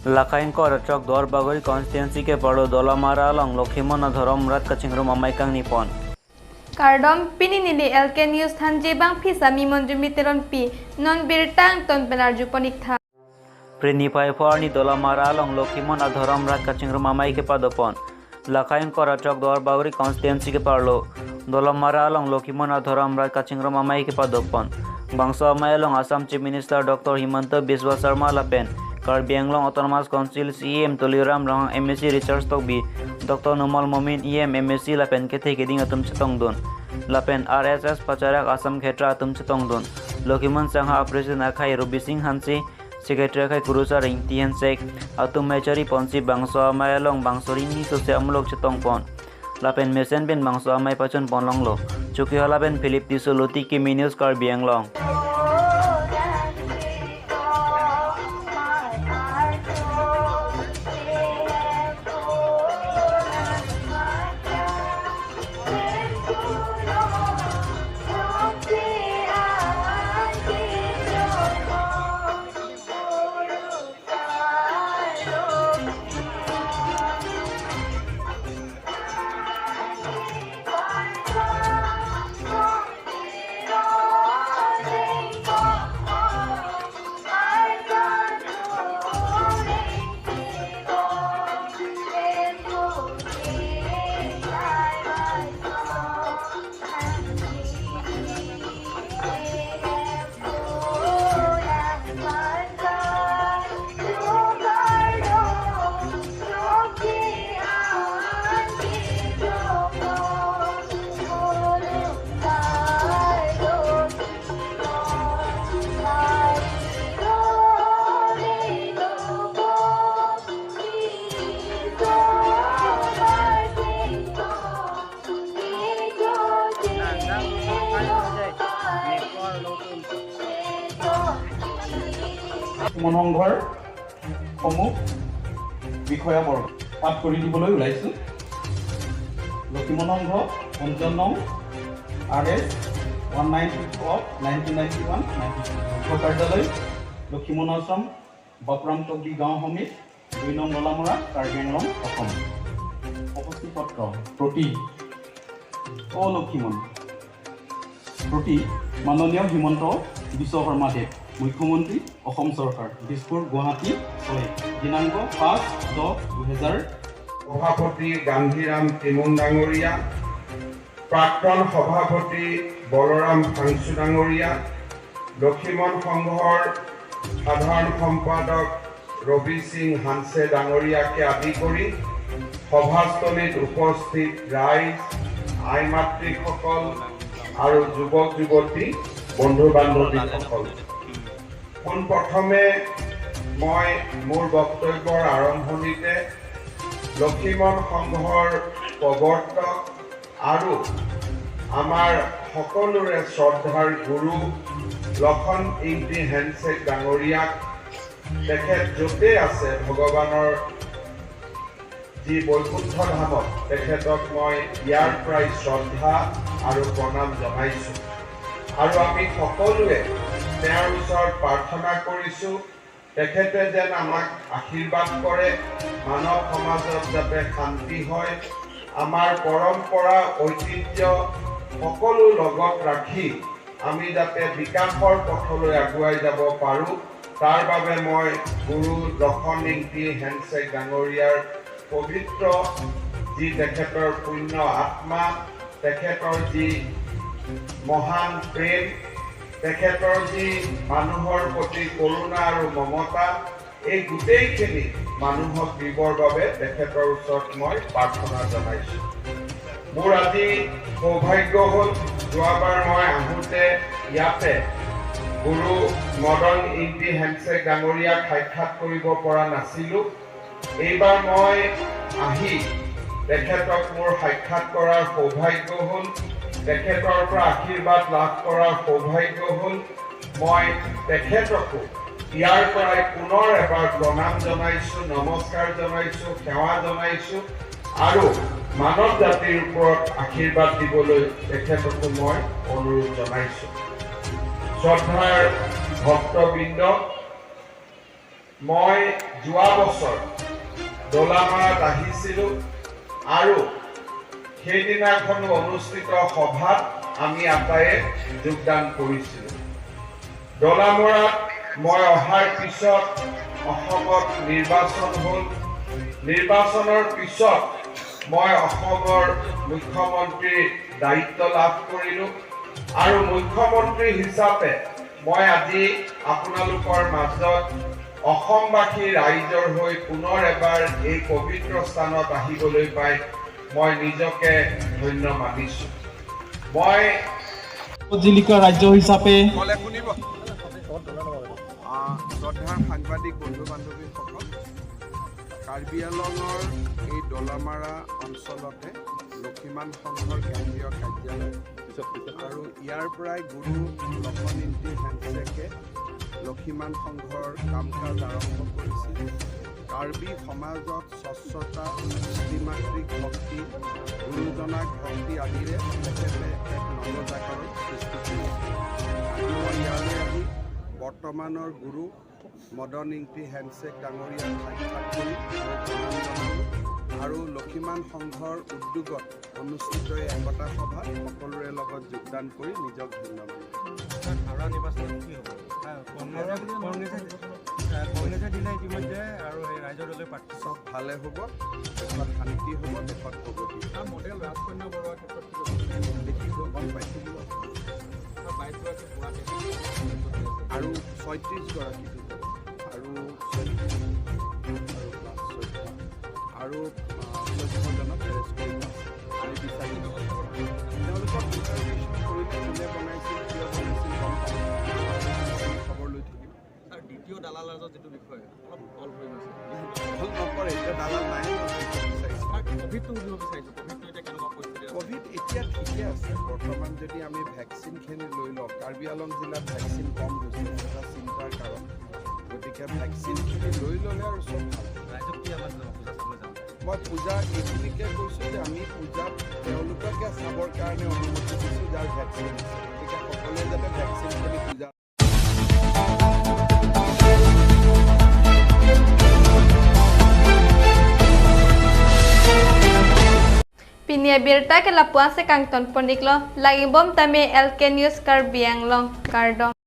Lakaing Korachok Dor Bagori constituency ke parlo Dolamara along Lokhimon Adharom Rat Kachingrum Amaikang Nippon. Kardom Pininili LK News Thanji Bang Phisa Mimonjumi Teron Pi Non Birtang Ton Penarju Ponikha. Prinipai Forni Dolamara along Lokhimon Adharom Rat Kachingrum Amai ke Padopon. Lakaing Korachok Dor Bagori constituency ke parlo Dolamara along Lokhimon Adharom Rat Kachingrum Amai ke Padopon. Bangso Amai along Assam Chief Minister Dr. Himanta Biswa Sarma Lapen. Karbi Anglong Autonomous Council CM Tuliram Rong MSc Richard Tokbi Dr. Numal Momin EM MSc Lapen Kethe Keding Atum Chetongdun Lapen RSS Pacharak Assam Khetra Atum Chetongdun Lokimon Sangha President Akhai Rubi Singh Hansi Secretary Akhai Kurusa Ringti Hansek Atum Mechari Ponsi Bangso Amai Along Bangsori Ni Sose Amlok Chetongpon Lapen Mesen Ben Bangso Amai Pachon Ponlonglo Chuki Halapen Philip Tisoloti Kimi News Karbi Anglong. মনংঘৰ সমূহ বিষয়াবৰ্গ পাঠ কৰি দিবলৈ ওলাইছোঁ। Lakhiman Sangha পঞ্চান্ন নং RS 1922 of 1991 মুখ্য কাৰ্যালয় লখিমন আশ্ৰম বাপুৰাম টকবি গাঁও সমিত 2 নং নলামৰা কাৰ্বি আংলং অসম। প্ৰশস্তি পত্ৰ প্ৰতি অ লখিমন প্ৰতি মাননীয় হিমন্ত বিশ্ব শৰ্মা দেৱ মুখ্যমন্ত্ৰী অসম চৰকাৰ দিছপুৰ গুৱাহাটী 6 দিনাংক 5/10/2000। সভাপতি গান্ধীৰাম তিমুং ডাঙৰীয়া, প্ৰাক্তন সভাপতি বলৰাম ফাংচু ডাঙৰীয়া, লখিমন সংঘৰ সাধাৰণ সম্পাদক ৰবি সিং হানছে ডাঙৰীয়াকে আদি কৰি সভাস্থলীত উপস্থিত ৰাইজ, আই মাতৃসকল আৰু যুৱক যুৱতী, বন্ধু বান্ধৱীসকল, পোনপ্ৰথমে মই মোৰ বক্তব্যৰ আৰম্ভণিতে লখিমন সংঘৰ প্ৰৱৰ্তক আৰু আমাৰ সকলোৰে শ্ৰদ্ধাৰ গুৰু লখন ইংতি হেনচেক ডাঙৰীয়াক তেখেত য'তেই আছে ভগৱানৰ যি বৈকুণ্ঠ ধামত তেখেতক মই ইয়াৰ পৰাই শ্ৰদ্ধা আৰু প্ৰণাম জনাইছোঁ আৰু আমি সকলোৱে তেওঁৰ ওচৰত প্ৰাৰ্থনা কৰিছোঁ তেখেতে যেন আমাক আশীৰ্বাদ কৰে, মানৱ সমাজত যাতে শান্তি হয়, আমাৰ পৰম্পৰা ঐতিহ্য সকলো লগত ৰাখি আমি যাতে বিকাশৰ পথলৈ আগুৱাই যাব পাৰোঁ তাৰ বাবে মই গুৰু লখন ইংতি হেনচেক ডাঙৰীয়াৰ পবিত্ৰ যি তেখেতৰ পুণ্য আত্মা, তেখেতৰ যি মহান প্ৰেম, তেখেতৰ যি মানুহৰ প্ৰতি কৰুণা আৰু মমতা, এই গোটেইখিনি মানুহক দিবৰ বাবে তেখেতৰ ওচৰত মই প্ৰাৰ্থনা জনাইছোঁ। মোৰ আজি সৌভাগ্য হ'ল, যোৱাবাৰ মই আহোঁতে ইয়াতে গুৰু মদন ইংতি হেনচেক ডাঙৰীয়াক সাক্ষাৎ কৰিব পৰা নাছিলোঁ। এইবাৰ মই আহি তেখেতক মোৰ সাক্ষাৎ কৰাৰ সৌভাগ্য হ'ল, তেখেতৰ পৰা আশীৰ্বাদ লাভ কৰাৰ সৌভাগ্য হ'ল। মই তেখেতকো ইয়াৰ পৰাই পুনৰ এবাৰ প্ৰণাম জনাইছোঁ, নমস্কাৰ জনাইছোঁ, সেৱা জনাইছোঁ আৰু মানৱ জাতিৰ ওপৰত আশীৰ্বাদ দিবলৈ তেখেতকো মই অনুৰোধ জনাইছোঁ। শ্ৰদ্ধাৰ ভক্তবৃন্দ, মই যোৱা বছৰ দলামৰাত আহিছিলোঁ আৰু সেইদিনাখন অনুষ্ঠিত সভাত আমি আটাইয়ে যোগদান কৰিছিলোঁ। দলামৰাত মই অহাৰ পিছত অসমত নিৰ্বাচন হ'ল। নিৰ্বাচনৰ পিছত মই অসমৰ মুখ্যমন্ত্ৰীৰ দায়িত্ব লাভ কৰিলোঁ আৰু মুখ্যমন্ত্ৰী হিচাপে মই আজি আপোনালোকৰ মাজত অসমবাসী ৰাইজৰ হৈ পুনৰ এবাৰ এই পবিত্ৰ স্থানত আহিবলৈ পাই মই নিজকে ধন্য মানিছোঁ। মই জিলিকা ৰাজ্য হিচাপে ক'লে শুনিব। শ্ৰদ্ধাৰ সাংবাদিক বন্ধু বান্ধৱীসকল, কাৰ্বি আংলঙৰ এই দলামাৰা অঞ্চলতে লখিমন সংঘৰ কেন্দ্ৰীয় কাৰ্যালয় আৰু ইয়াৰ পৰাই গুৰু লখন ইংতি হেণ্ডছেকে লখিমন সংঘৰ কাম কাজ আৰম্ভ কৰিছিল। কাৰ্বি সমাজত স্বচ্ছতা, পিতৃ মাতৃক ভক্তি, গুৰুজনাক ভক্তি আদিৰে তেখেতে এক নৱজাগৰণ সৃষ্টি কৰিছিল। আজি মই ইয়ালৈ আহি বৰ্তমানৰ গুৰু মদন ইংতি হেণ্ডছেক ডাঙৰীয়াক সাক্ষাৎ কৰি মই প্ৰণাম জনালোঁ আৰু লখিমন সংঘৰ উদ্যোগত অনুষ্ঠিত এই একতা সভাত সকলোৰে লগত যোগদান কৰি নিজক ধন্য মানিলোঁ। হাওৰা নিৰ্বাচনত কি হ'ব? কংগ্ৰেছে দিলে ইতিমধ্যে আৰু সেই ৰাইজৰ দলে প্ৰাৰ্থী। চব ভালে হ'ব, দেশত শান্তি হ'ব, দেশত প্ৰগতি হ'ব। মডেল ৰাজকন্যা বৰুৱাৰ ক্ষেত্ৰত কি ক'ব? দেখিব, গম পাইছোঁ। 22গৰাকী ভুৱা আৰু 36গৰাকী আৰু 14 আৰু প্লাছ 14 আৰু 14জনক এৰেষ্ট কৰিব আছে। আমি বিচাৰি তেওঁলোকক ইণ্টাৰগেশ্যন কৰিলে কোনে বনাইছিল, কিয় বনাইছিল গম পাম। আমি খবৰ লৈ থাকিম। ছাৰ, দ্বিতীয় দালাল ৰাজৰ যিটো বিষয় অলপ তল পৰি গৈছে। ভুল নকৰে, এতিয়া দালাল নাই বিচাৰিছে। ছাৰ, ক'ভিডটো সুধিব বিচাৰিছোঁ, ক'ভিডটো এতিয়া কেনেকুৱা পৰিস্থিতি আছে? ক'ভিড এতিয়া ঠিকে আছে বৰ্তমান। যদি আমি ভেকচিনখিনি লৈ লওঁ, কাৰ্বি আংলং জিলাত ভেকচিন কম গৈছে, এটা চিন্তাৰ কাৰণ। গতিকে ভেকচিনখিনি লৈ ল'লে আৰু চব ভাল। ৰাইজক কি আহ্বান জনাব পূজা চাবলৈ যাওঁতে? মই পূজা এইখিনিকে কৈছোঁ যে আমি পূজাত তেওঁলোককে চাবৰ কাৰণে অনুমতি দিছোঁ যাৰ ভেকচিন আছে। গতিকে সকলোৱে যাতে ভেকচিনখিনি পূজা Pinia birta ke lapuan se kangton poniklo lagi bom tame LK News Karbi Anglong Kardom.